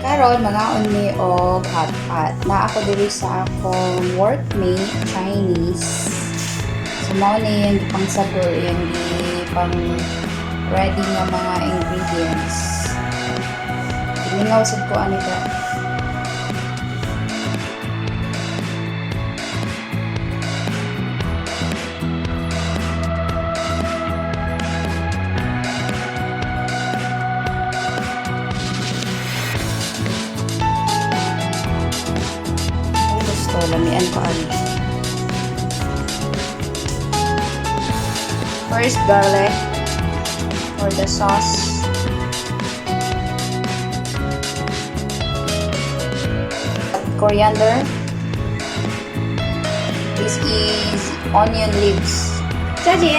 Karon mangaon mi og hot pot. Na ako diri sa akong workmate, Chinese. So mao ni yung gipang sagol, yung gipang ready nga mga ingredients. Gimingaw sad ko ani ba. Kung gusto, lamian ko ani. First, garlic for the sauce. Coriander. This is onion leaves. 佳姐，